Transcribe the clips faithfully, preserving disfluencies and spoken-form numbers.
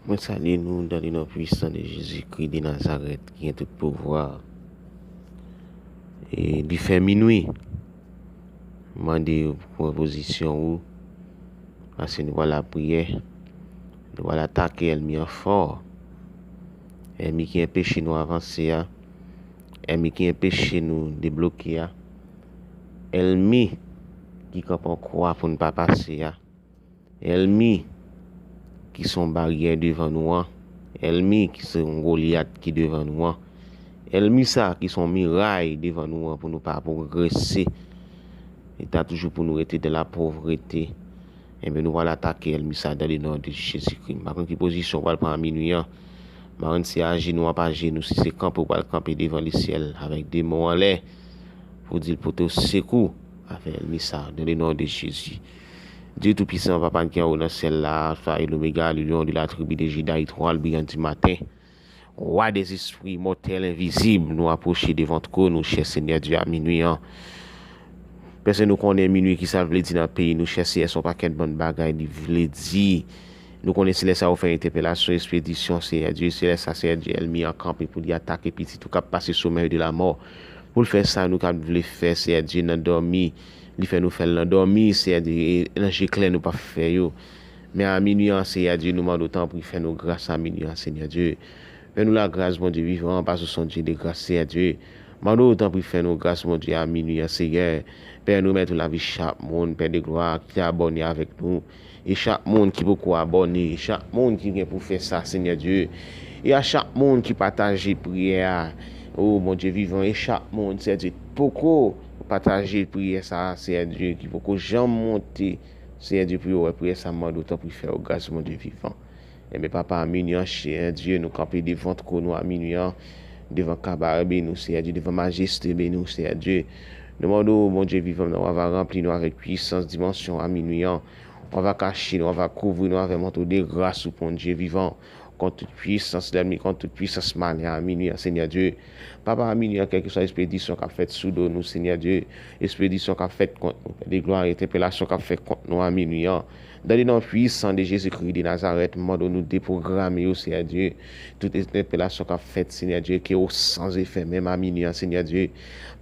Mwen salye nou dan le non pwisan de Jezikri de Nazarèt ki gen tout pouvwa. E li fè minwi. Mande w pou pran pozisyon ou, paske nou pral lapriyè. Nou pral atake ènmi an fò. Ènmi ki enpeche nou avanse a, ènmi ki enpeche nou debloke a, ènmi ki kanpe an kwa pou n pa pase a, ènmi ki se yon baryè devan nou an, ènmi ki se yon Golyat ki devan nou an, ènmi sa ki se yon miray devan nou an pou nou pa pwogrese. Li ta toujou pou nou rete dan lapovrete. Enben, nou pral atake ènmi sa dan le non de Jezikri. M pa konn ki pozisyon w pral pran a minwi an. M pa konn si ajenou w ap ajenou, si se kanpe w pral kanpe devan lesyèl avèk de men w anlè pou di l pote w sekou avèk ènmi sa dan le non de Jezi. Dye Toupisan, Papa ki anwo nan syèl la, Alfa e Lomega, le Lion de la tribu de Juda, Étoile brillante du matin, Wa dèzespri, mòtèl envizib, nou apwoche devan twòn ou, chè Senyè Dye, a minwi an. Pèsonn nou konnen minwi ki sa l vle di nan peyi nou, chè Senyè, se yon pakèt bann bagay li vle di. Nou konnen se lè sa ou fè entèpelasyon, ekspedisyon, Senyè Dye, se lè sa, Senyè Dye, ènmi an kanpe pou li atake pitit ou k ap pase somèy de lamò. Pou l fè sa nou k ap vle fè, Senyè Dye, nan dòmi, li fè nou fè l nan dòmi, Senyè Dye, e nan je klè nou p ap fè yo. Men a minwi an, Senyè Dye, nou mande w tanpri fè nou gras a minwi an, Senyè Dye. Fè nou lagras, Bondye vivan, paske w se yon Dye de gras, Senyè Dye. Mande w tanpri fè nou gras, Bondye, a minwi an, Senyè. Pè, nou remèt ou lavi chak moun, Pè de glwa, ki te abòne avèk nou. E chak moun ki poko abòne, e chak moun ki gen pou fè sa, Senyè Dye. E a chak moun ki pataje priyè a. O, Bondye vivan, e chak moun, Senyè Dye, poko pataje priyè sa, Senyè Dye, ki poko janm monte, Senyè Dye, pou yo wè priyè sa, m mande w tanpri fè yo gras, Bondye vivan. Enben, papa, a minwi an, Senyè Dye, nou kanpe devan twòn ou a minwi an, devan kabarè beni w, Senyè Dye, devan majeste beni w, Senyè Dye. Nou mande w, Bondye vivan, nan w ava ranpli nou avèk pwisans dimansyon a minwi an. W ava kache nou, w ava kouvri nou avèk manto de gras ou, Bondye vivan, kont tout pwisans lènmi, kont tout pwisans malen a minwi an, Senyè Dye. Papa, a minwi an, kèlkeswa ekspedisyon k ap fèt sou do nou, Senyè Dye, ekspedisyon k ap fèt kont nou, Pè de glwa, entèpelasyon k ap fèt kont nou a minwi an, dan le non pwisan de Jezikri de Nazarèt, m mande w nou depwograme yo, Senyè Dye. Tout entèpelasyon k ap fèt, Senyè Dye, ke yo san efè menm a minwi an, Senyè Dye.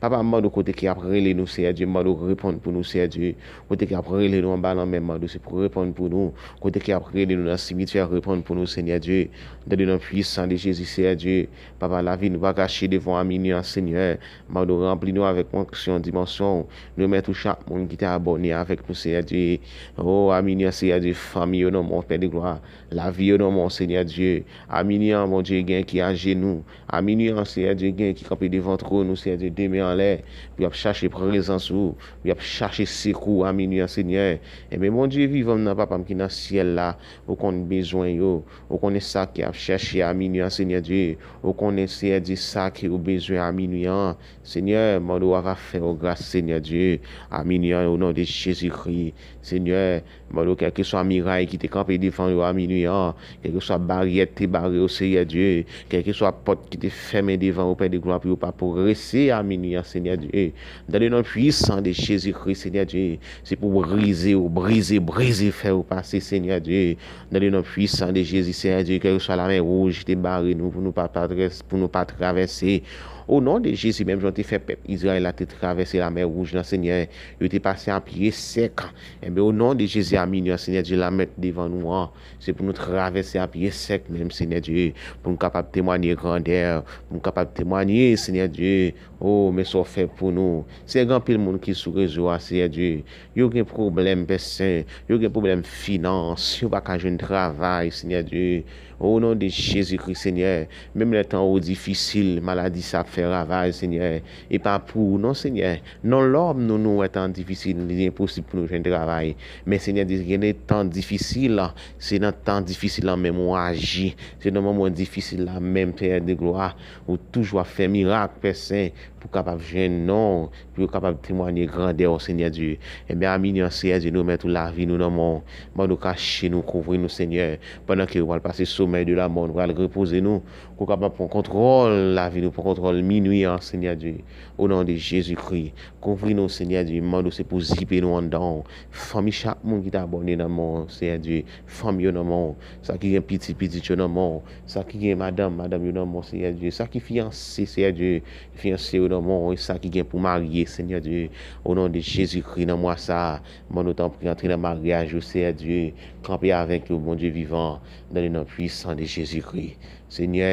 Papa, m mande w kote ke y ap rele nou, Senyè Dye, m mande w reponn pou nou, Senyè Dye. Kote ke y ap rele nou anba lanmè, m mande w se pou w reponn pou nou. Kote ke y ap rele nou nan simityè, reponn pou nou, Senyè Dye. Dan le non pwisan de Jezi, Senyè Dye. Papa, lavi nou pa kache devan w a minwi an, Senyè. M mande w ranpli nou avèk onksyon, dimansyon. Nou remèt ou chak moun ki te abòne avèk nou, Senyè Dye. O, a minwi an, Senyè Dye, fanmi yo nan men w, Pè de glwa. Lavi yo nan men w, Senyè Dye. A minwi an, Bondye, gen ki ajenou. A minwi an, Senyè Dye, gen ki kanpe devan twòn ou, Senyè Dye, de men anlè, pou y ap chache prezans ou, pou y ap chache sekou a minwi an, Senyè. Enben, Bondye vivan m nan, Papa m ki nan syèl la, ou konn bezwen yo, ou konnen sa ke y ap chèche a minwi an, Senyè Dye. Ou konnen, Senyè Dye, sa ke yo bezwen a minwi an. Senyè, mande w ava fè yo gras, Senyè Dye, a minwi an, o non de Jezikri. Senyè, mande w kèlkeswa miray ki te kanpe devan yo a minwi an, kèlkeswa baryè te bare yo, Senyè Dye, kèlkeswa pòt ki te fèmen devan yo, Pè de glwa, pou yo pa pwogrese a minwi an, Senyè Dye. Dan le non pwisan de Jezikri, Senyè Dye, se pou w brize yo, brize, brize, fè yo pase, Senyè Dye. Dan le non pwisan de Jezi, Senyè Dye, kèlkeswa lamè wouj ki te bare nou pou nou pa, pa très-, pou nou pa travèse. O non de Jezi, menm jan w te fè pèp Izrayèl la te travèse lamè wouj lan, Senyè, yo te pase a pye sèk. Enben, o non de Jezi, a minwi an, Senyè Dye, lamèt devan nou an, se pou nou travèse a pye sèk menm, Senyè Dye, pou nou kapab temwanye grandè, pou nou kapab temwanye, Senyè Dye, o, men sa w fè pou nou. Senyè, gen anpil moun ki sou rezo a, Senyè Dye, yo gen pwoblèm, Pè Sen, yo gen pwoblèm finans, yo pa ka jwenn travay, Senyè Dye. O non de Jezikri, Senyè, menm lè tan yo difisil, maladi sa ap fè ravaj, Senyè. E pa pou ou non, Senyè. Non lòm nou, nou wè tan difisil, li enposib pou nou jwenn travay. Men, Senyè Dye, gen de tan difisil, se nan tan difisil lan menm ou aji. Se nan moman difisil la menm, Pè de glwa, ou toujou ap fè mirak, Pè Sen, pou kapab jwenn non, pou yo kapab temwanye grandè w, Senyè Dye. Enben, a minwi an, Senyè Dye, nou remèt ou lavi nou nan men w. Mande w kache nou, kouvri nou, Senyè. Pandan ke yo pral pase somèy de lamò, nou pral repoze nou. Ke w kapab pran kontwòl lavi nou, pran kontwòl Minwi an, Senyè Dye, o non de Jezikri, kouvri nou, Senyè Dye, mande w se pou zipe nou anndan w. Fanmi chak moun ki t abòne nan men w, Senyè Dye, fanmi yo nan men w. Sa ki gen pitit, pitit yo nan men w. Sa ki gen madanm, madanm yo nan men w, Senyè Dye. Sa ki fiyanse, Senyè Dye, fiyanse yo nan men w. E sa ki gen pou marye, Senyè Dye, o non de Jezikri, nan mwa sa a, mande w tanpri antre nan maryaj yo, Senyè Dye, kanpe avèk yo, Bondye vivan, nan le non pwisan de Jezikri. Senyè,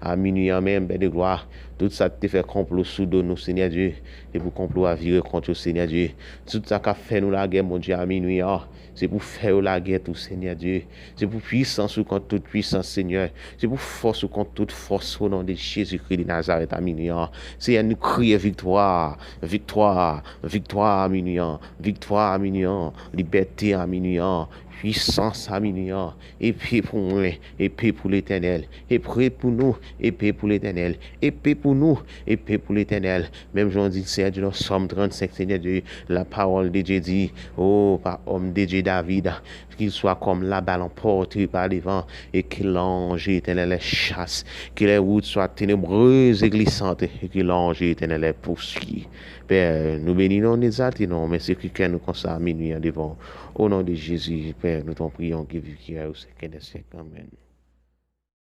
a minwi an menm, Pè de glwa, tout sa k te fè konplo sou do nou, Senyè Dye, se pou konplo a vire kont yo, Senyè Dye. Tout sa k ap fè nou lagè, Bondye, a minwi an, se pou fè yo lagè tou, Senyè Dye. Se pou pwisans ou kont tout pwisans, Senyè. Se pou fòs ou kont tout fòs, o non de Jezikri de Nazarèt, a minwi an. Senyè, nou kriye viktwa, viktwa, viktwa a minwi an, viktwa a minwi an, libète a minwi an, pwisans a minwi an. Epe pou mwen, epe pou Letènèl. Epe pou nou, epe pou Letènèl. Epe pou nou, epe pou Letènèl. Menm jan w di, Senyè Dye, nan Sòm trannsenk, Senyè Dye, la parole de Dieu dit, oh, par homme de Dieu David, qu'il soit comme la balle emportée par les vents, et que l'ange éternel les chasse, que les routes soient ténébreuses et glissantes, et que l'ange éternel les poursuit. Pè, nou beni non, nou egzalte non, men sekwi kè nou konsa a minwi an devan w. O non de Jezi, Pè, nou tanpri w, ki viv, ki rèy o syèk dè syèk. Amèn.